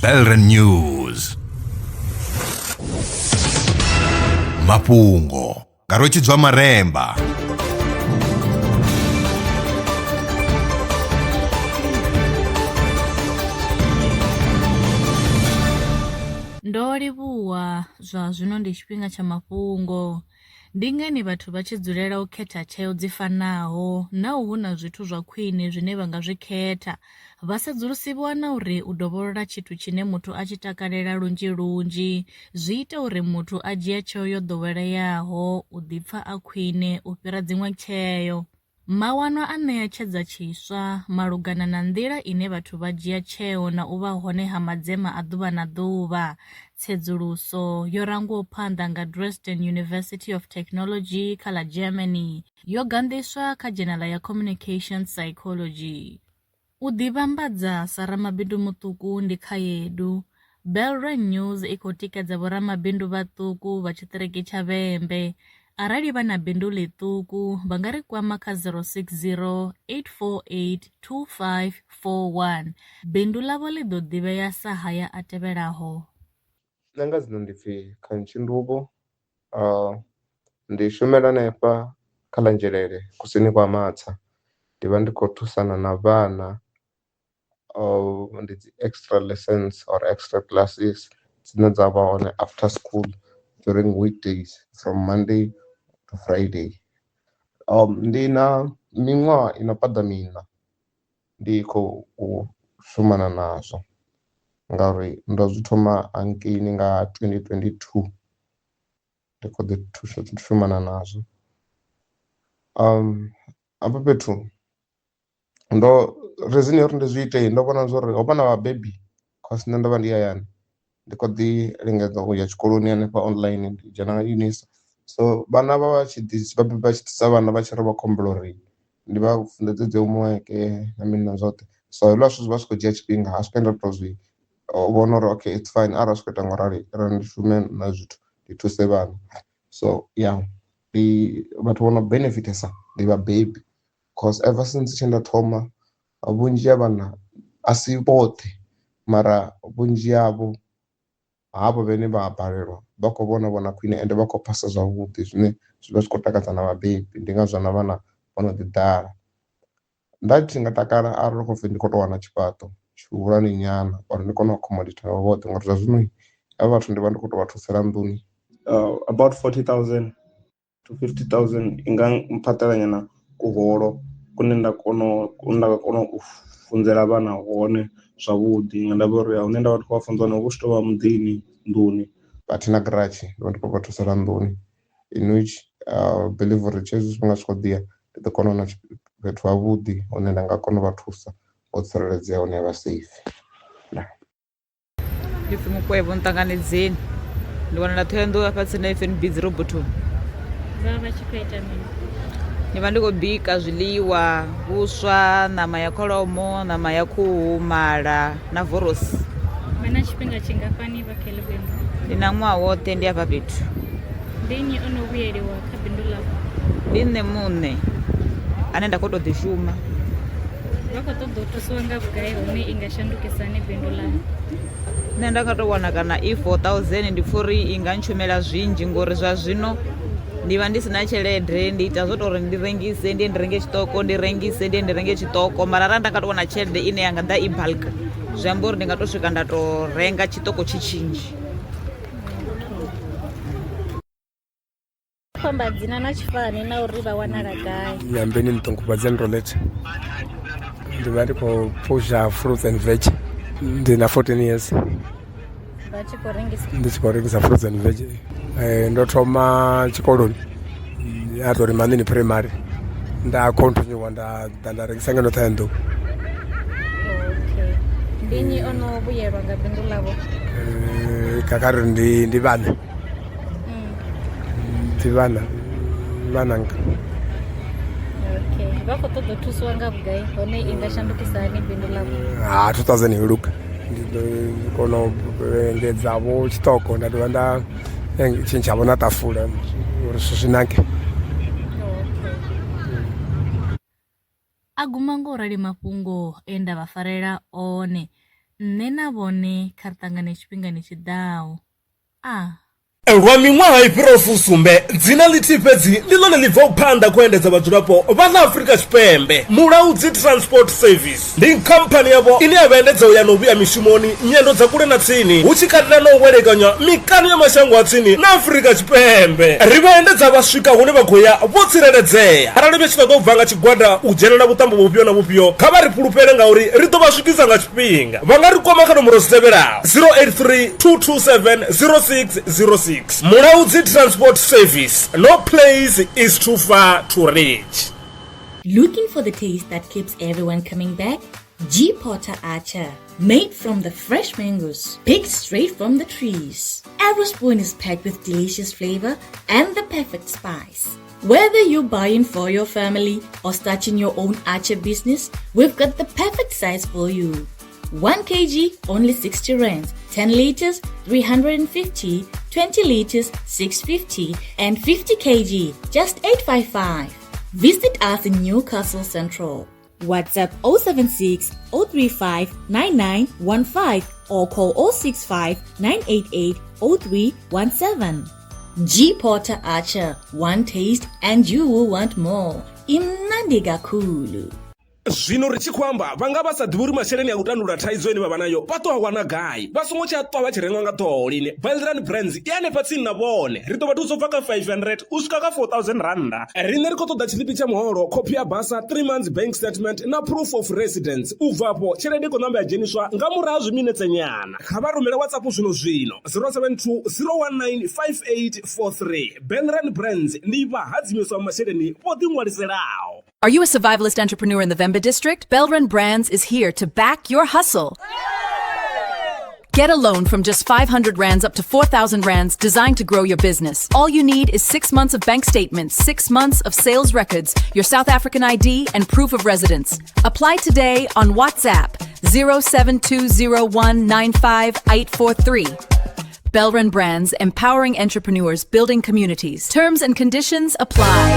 Belren News. Mafhungo nga Rwetshidzwa Maremba. Ndo livhuwa zwa zwino ndi tshifhinga tsha mafhungo. Ndi ngani vhathu vha tshi dzulela u khetha tsheo dzi fanaho naho hu na zwithu zwa khwine zwine vha nga zwi khetha? Vhasedzulusi vho wana uri u dovholola tshithu tshine muthu a tshi takalela lunzhi-lunzhi zwi ita uri muthu a dzhie tsheo yo ḓoweleaho, u ḓipfa a khwine u fhira dziṅwe tsheo. Mawanwa a ṋea tshedza tshiswa malugana na nḓila ine vhathu vha dzhia tsheo na u vha hone ha madzema a ḓuvha na ḓuvha. Tsedzuluso, yo rangwaho phanḓa nga Dresden University of Technology kha ḽa Germany, yo ganḓiswa kha dzhenala ya Communications Psychology. U ḓivhambadza sa ramabindu muṱuku ndi khaedu. Belren News i khou tikedza vhoramabindu vhaṱuku vha tshiṱiriki tsha Vhembe. Arali vha na bindu ḽiṱuku, vha nga ri kwama kha 060 848 2541. Bindu ḽavho ḽi ḓo ḓivhea sa haya a tevhelaho. Nṋe nga dzina ndi pfhi Khantshi Nduvho ndi shumela hanefha kha ḽa Nzhelele kusini kwa Matsha, ndi vha ndi khou thusana na vhana ndi dzi extra lessons or extra classes dzine dza vha hone after school during weekdays from Monday to Friday. Ndi na miṅwaha ino paḓa miṋa ndi khou shumana nazwo ngauri ndo zwi thoma hangeini nga 2022 ndi kho ḓi thusa shumana nazwo. Hafha fhethu ndo reason ya uri ndi zwi ite ndo vhona zwori ho vha na vhabebi cause nṋe ndo vha ndi hayani ndi kho ḓi lingedza uya tshikoloni hanefha online ndi dzhena nga UNISA, so vhana vha vha tshi ḓi vhabebi vha tshi ḓisa vhana vha tshi ri vha khou humbela uri ndi vha funḓedze dzi homework na mini na zwoṱhe. So hezwiḽa zwithu zwi vha zwi khou dzhia tshifhinga ha swika nda to zwi vhona uri okay its fine arali zwi kho ita ngaurali ri ndi shume na zwithu ndi thuse vhana, so ya ndi vhathu vho no benefitesa ndi vhabebi cause ever since tshe nda thoma vhunzhi ha vhana a si vhoṱhe mara vhunzhi havho havho vhane vha balelwa vha khou vhona vhona khwine ende vha khou phasa zwavhuḓi zwine zwi vha zwi khou takadza na vhabebi ndi ngazwo na vhana vho no ḓi ḓala. Nda tshi nga takala arali hu khou pfhi ndi khou tou wana tshifhaṱo tshihulwane nyana uri ndi kone u accommodate vhoṱhe ngori zwa zwino havha vhathu ndi vha ndi khou tou vha thusela nḓuni. About 40,000 to 50,000 i nga mphaṱela nyana kuholo kune nda kona u nda nga kona u funzela vhana hone zwavhuḓi nga ndavha uri hune nda vha ndi khou vha funza hone hu vha hu tshi tou vha muḓini nḓuni. A thina giratshi ndi vha ndi khou vha thusela nḓuni in which I believe uri tshezwi tshifhinga zwi kho ḓiya ndi ḓo kona u wana fhethu havhuḓi hune nda nga kona u vha thusa ho tsireledzea hune havha safe ndaa. Ndi pfi Mukwevho Nṱanganedzeni ndi wanala Ṱhohoyanḓou hafha tsini na FNB dzi robothoni. Vha vha tshi khou ita mini? Ndi vha ndi khou bika zwiḽiwa vhuswa, ṋama ya kholomo, ṋama ya khuhu, mala na vorosi. Vha na tshifhinga tshingafhani vha kha heḽi bindu? Ndi na ṅwaha woṱhe ndi hafha fhethu. Ndi nnyi o no vhuyeliwa kha bindu ḽavho? Ndi nṋe muṋe ane nda khou tou ḓi shuma. Vha khou ṱoḓa u thusiwa nga vhugai hone i nga shandukisa hani bindu ḽavho? Nṋe nda nga tou wana kana i 4000 ndi pfha uri i nga ntshumela zwinzhi ngori zwa zwino ndi vha ndi si na tshelede ndi ita zwo tou uri ndi rengise ndi ye ndi renge tshiṱoko ndi rengise ndi ye ndi renge tshiṱoko mara arali nda nga tou wana tshelede ine ya nga ḓa i bulk zwi amba uri ndi nga tou swika nda tou renga tshiṱoko tshi tshinzhi. Khou amba dzina na tshifani na uri vha wanala gai. Nyambeni Nṱungufhadzeni Rolet ndi vha ndi khou phusha fruits and veg ndi na 14 years Vha tshi khou rengisa. ndi tshi khou rengisa fruits and veg eh, ndo thoma tshikoloni a tori manini primary nda continue nda ḓa nda rengisa ngeno Ṱhohoyanḓou Okay. Ndi nnyi o no vhuyelwa nga bindu ḽavho? Eh, kakari ndi ndi vhana ndi vhana vhananga Okay. Vha khou ṱoḓa u thusiwa nga vhugai hone i nga shandukisa hani bindu ḽavho? ha 2000 yo luga ndi ḓo kona u engedza vho tshiṱoko nda dovha nda tshintsha vho na ṱafula uri zwithu zwi nake Okay. A guma nga u rali mafhungo e nda vha farela one. Nṋe na vhone kha ri ṱangane tshifhingani tshi ḓaho. A. Lwa miṅwaha i fhiraho fusumbe, dzina ḽithihi fhedzi ndi ḽone ḽi bvaho phanḓa kha u endedza vhadzulapo vha ḽa Afrika Tshipembe, Mulaudzi Transport Service. Ndi khamphani yavho ine ya vha endedza u ya na u vhuya mishumoni, nyendo dza kule na tsini, hu tshi katela na u welekanywa mikano ya mashango a tsini na Afrika Tshipembe. Ri vha endedza vha swika hune vha khou ya vho tsireledzea. Arali vha tshi ṱoḓa u bva nga tshigwada u dzhenela vhuṱambo vhufhio na vhufhio, kha vha ri fhulufhele ngauri ri ḓo vha swikisa nga tshifhinga. Vha nga ri kwama kha nomboro dzi tevhelaho, 083 227 0606. Mulaudzi Transport Service, no place is too far to reach. Looking for the taste that keeps everyone coming back? G Porter Archer, made from the fresh mangoes, picked straight from the trees. Every spoon is packed with delicious flavor and the perfect spice. Whether you're buying for your family or starting your own archer business, we've got the perfect size for you. 1 kg only 60 rands, 10 liters 350, 20 liters 650 and 50 kg just 855. Visit us in Newcastle Central. WhatsApp 076 035 9915 or call 065 988 0317. G Porter Archer, one taste and you will want more. Imnandi kakhulu. Zwino ri tshi khou amba vha nga vha sa ḓivhi uri masheleni a u tandulula thaidzo ine vha vha nayo vha ḓo a wana gai. Vha songo tsha ṱwa vha tshi rengwa nga ṱhoho lini. Belran Brands i hanefha tsini na vhone. Ri ḓo vha thusa u bva kha 500 u swika kha 4000 rannda. Riṋe ri khou ṱoḓa tshiḽipi tsha muholo, khophi ya basa, 3 months bank statement na proof of residence. U bva afho tshelede i khou namba ya dzheniswa nga murahu ha zwiminetse nyana. Kha vha rumele WhatsApp zwino zwino 072 019 5843. Belran Brands ndi vhahadzimiswa masheleni vho ḓiṅwaliselaho. Are you a survivalist entrepreneur in the Vhembe district? Belrun Brands is here to back your hustle. Get a loan from just 500 rands up to 4,000 rands designed to grow your business. All you need is 6 months of bank statements, 6 months of sales records, your South African ID, and proof of residence. Apply today on WhatsApp 0720195843. Belrun Brands, empowering entrepreneurs, building communities. Terms and conditions apply.